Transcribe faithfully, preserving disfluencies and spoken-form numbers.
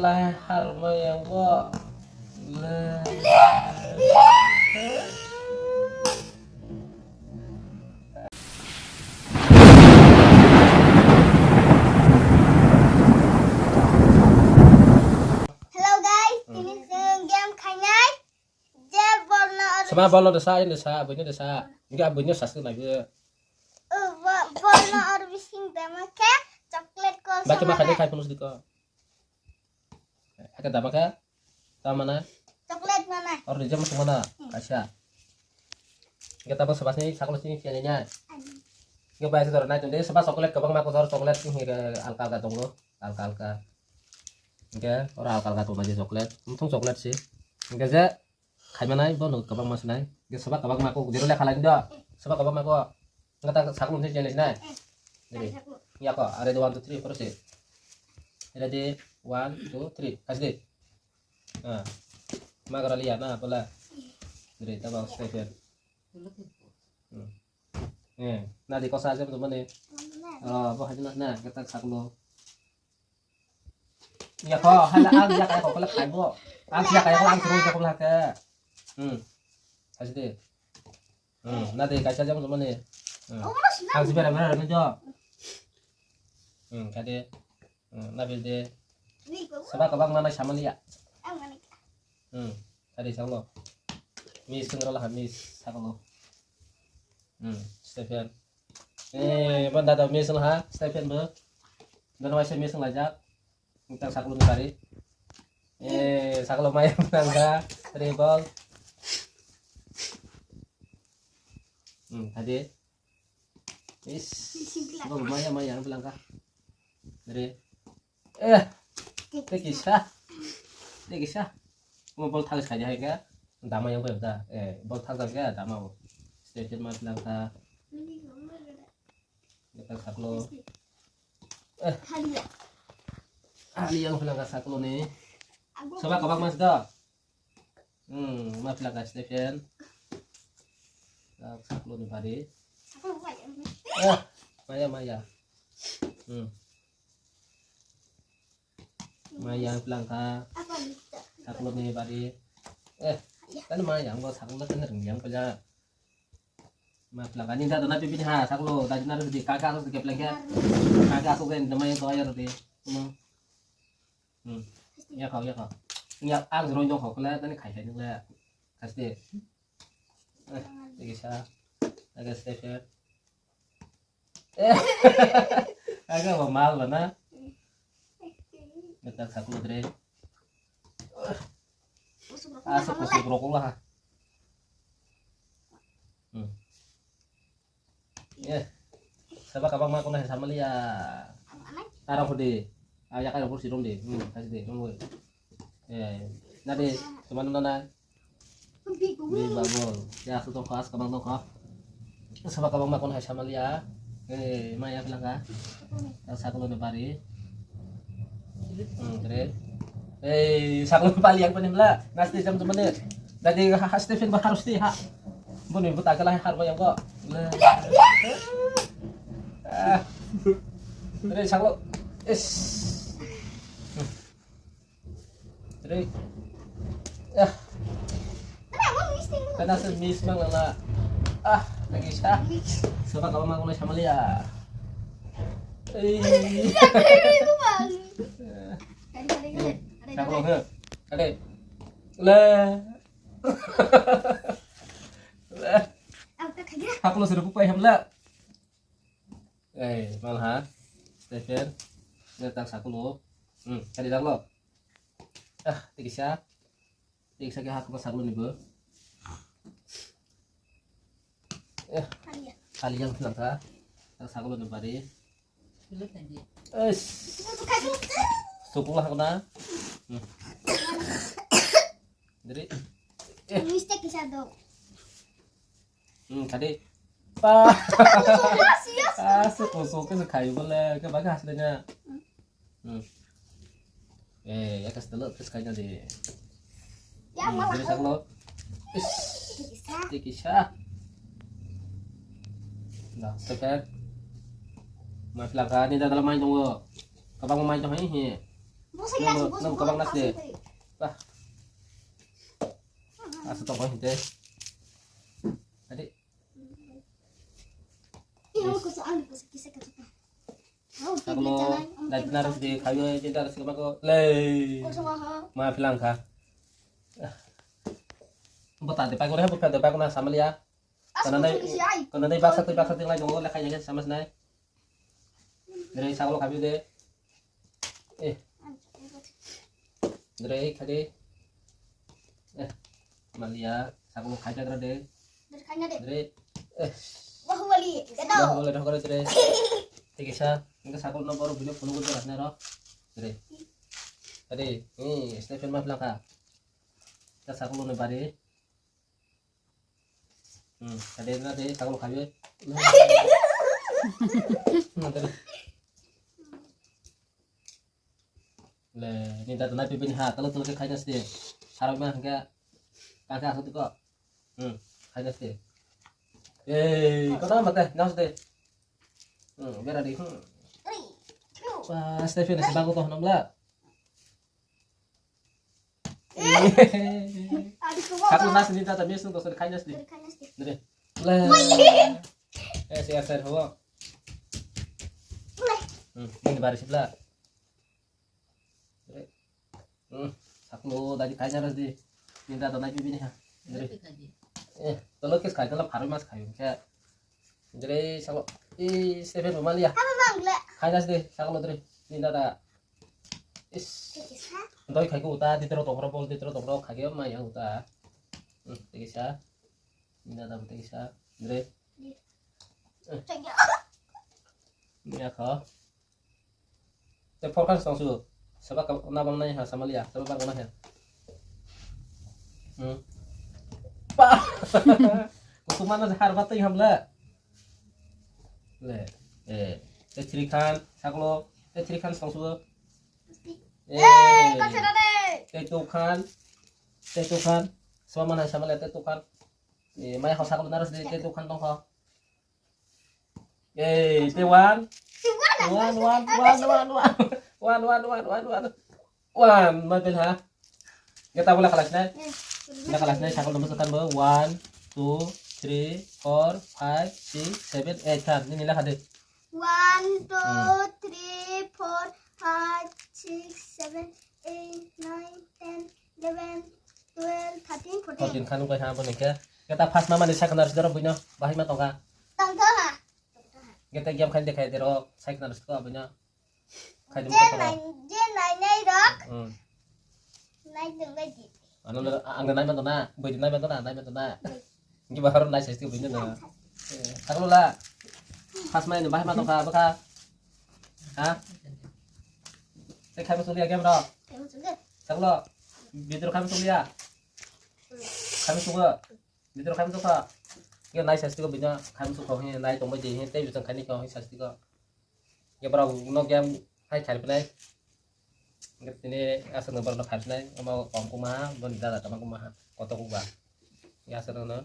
Lai harma yang bo. Hello guys, tini chwng game khainai. Je bolno or Sama bolno desa, ini desa, abini desa. Ini abini desa sih lagi. Oh, bo-, bolno or bising dama khe chocolate ko. Baca sama makanya deh. Kai penuh sedikit. Aka dama khe? Tamana? Chocolate mana? Or rijam mana? Hmm. Kaisa. Kita bos sebasni sakol sini piananya. Aduh. Ini bayar setor naik tuh, sebas chocolate kebang mako sor chocolate ini ke alka alka tunggu, alka alka. Oke, ora alka alka tunggu aja chocolate. Untung chocolate sih. Oke, je. Khaimanai, bono kwbangma sinai. Ge soba kwbangma kok, jero lekha laini do. Soba kwbangma kok. Nga ta sakno se jenis nai. Jadi, ya ko, ready, one, two, three, four, six. Ready, one, two, three. Kasih deh. Ah. Magara liya na, bola. Jadi, tabang stay here. Hmm. Eh, nadi kosa aja tu mana? Oh, bo hajna na, kita sakno. Ya ko, hala ang ya kaya ko kala khai bo. Ang ya kaya ko ang suruh ko kala ke. Hmm. Kasih deh. Hmm, na deh kaisa jam jam ni. Hmm. Ang sibera bera ni jo. Hmm, kade. Hmm, na bil deh. Sebab kabang mana sama liya. Hmm, kade sanglo. Miss sing rola ha miss saklo. Hmm, Stephen. Eh, ban dada miss ha Stephen bo. Dan waisa miss lajak. Tang saklo ni bari. Eh, saklo maya nangka, rebel. Hmm, tadi. Is, saklo maya, maya, ang bilang ka. Dari. Eh, tekisa. Tekisa. Mo bol thang saja hai ka. Dama yang ber da. Eh, bol thang saja dama mo. Stay ma bilang ka. Kita saklo. Eh. Hali yang bilang ka saklo ni. Soba kabak mas da. Hmm, ma pila ka Stephen. Ka saklo ni bari. Eh, maya, maya. Hmm. Maya pila ka. Saklo ni bari. Eh, kan maya, ang saklo kan yang pila. Ma pila ka ni da na pipi ha, saklo, da na di kaka, saklo ke pila ka. Kaka, saklo kan maya ko ayar di. Hmm. Hmm. Ya kau, ya kau. Ya, ang roi dong kau, kala tadi khai khai nila. Kaste. Eh, lagi sa. Lagi step ya. Eh. Agak ba mal ba na. Kita saklo dre. Asuk kusuk rokok lah. Hmm. Eh, saba kabang ma kono sama liya. Arang hodi. Ah, ya kayo kursi dong de. Hmm, kasih de, nunggu. Eh, nade, teman nana. Big Bubble. Ya, aku tongkha, as kabang tongkha. Saba kabang ma kono sama liya. Eh, maya pelangka. Saklo ni bari. Hmm, kre. Eh, saklo pali yang panim la. Nasti jam temen ni. Tadi ha, ha, Stephen ba harus di ha. Buni buta kala har ba yang ko. Ah. Kre saklo. Is. Kre. Ah. Kana se miss mang la. Ah, lagi sa. Saba kabang ma kono sama liya. Eh. Saklo he. Kade. Le. Le. Saklo sir bupai hamla. Eh, mal ha. Stephen. Ne tak saklo. Hmm, kade saklo. Ah, tikisa. Tikisa ke hakma saklo ni bo. Eh, kali yang bilang ka. Tak saklo ni bari. Eh, sukul hakna. Hmm. Dari. Eh. Mistake kisa do. Hmm, tadi. Pa. Sia. Ah, suku suku sekai boleh ke bagas denya. Hmm. Eh, ya kas telok kes kanya de. Ya, hmm, malah jadi saklo. Is. Tikisa. Tikisa. Nah, tekan. Mas langka ni dalam main tunggu. Kabang main tunggu ini. Nang, nang kabang nasi. Bah. Asa tong hinte. Tadi. Yes. Sakno dai naro de khayo je dar sik mako le. Ma philang kha. Bota de pagore, bota de pagona samalia. Kana nai, kana nai baksa tei baksa tei lai dongo, lekha ya sama nai. Dre sagolo khabi de. Eh. Dre khade. Eh. Malia sagolo khai jagra de. Dre khai na de. Dre. Eh. Bahubali, Bahubali dhokore dre. Thik asa, engke sagolo no boro bini phone gojak na ro. Dre. Ade, eh, Stephen ma philang kha. Ta sagolo no bari. Hmm, ade na de sagolo khabi. Le, ni da na pipi ni ha, talo talo ke khai na ste. Harap ma hingke, kangke asuk tiko. Hmm, khai na ste. Ei, kono mate, na ste. Hmm, bera di. Hmm. Pa, Stephen, si bago to honam la. Sakno nasi ni tata mesung to sari khai nasi. Dere. Le. Eh, si asar ho. Hmm, ini baris bla. Dere. Hmm, sakno dadi khai nasi di. Ni tata nai bibini ha. Dere. Eh, tolo kes khai tolo pharo mas khai. Dere, sakno. Eh, Stephen Romalia. Khai nasi di, sakno dere. Ni tata. Is. Doi khai ko uta, ditro tokro bol, ditro tokro khai ke mai yang uta. Hmm, tegisa. Ini ada tegisa. Dre. Ya kho. Te forecast tong su. Saba ka na bang nai ha samalia, saba bang nai ha. Hmm. Pa. Kutumana har batai hamla. Le. Eh. Te three khan, saklo. Te three khan tong su. Eh, eh, kachara de. Tei tuk khan, tei tuk khan, soma manai sama le tei tuk khan. Eh, mai hosa ko naras de tei tuk khan tong kho. Eh, tei one. One, one, one, one, one. One, one, one, one, one. One, mai pel ha. Geta bola khalas nai. Na khalas nai, sakol nomor setan bo. One, two, three, four, five, six, seven, eight khan. Nini lekha de. One, two, hmm, three, four, five, six, seven, eight, nine, ten, eleven, twelve, thirteen, fourteen. Fourteen khan wngkha ha, bo hwnkhe. Khe ta first ma mani second ars doro buino bahai ma tongkha. Tongkha ha. Khe ta game khain de khai dero second ars ko buino. Khai dum je ko. Nai, je nai nai rok. Hmm. Nai dum bai di. Ano, ang nai ma tona, bai di nai ma tona, nai ma tona. Bai. Ngi bahar nai sai buino na. Saklo la. Pas mai ni bahai ma tongkha bwkha. Ha? Te khai ma sulia game ro. Khai ma sulia. Saklo. Bidro khai ma sulia. Khai ma sugo. Bidro khai ma sukha. Ngi nai sai buino khai ma sukha hi nai tong bai di hi tei bising khai ni ko hi sai ko. Ngi bra no game hai khai pnai. Ngi tini asa no bra no khai pnai. Ama kom kuma ha, bon dada kama kuma ha. Koto kuba. Ngi asa no.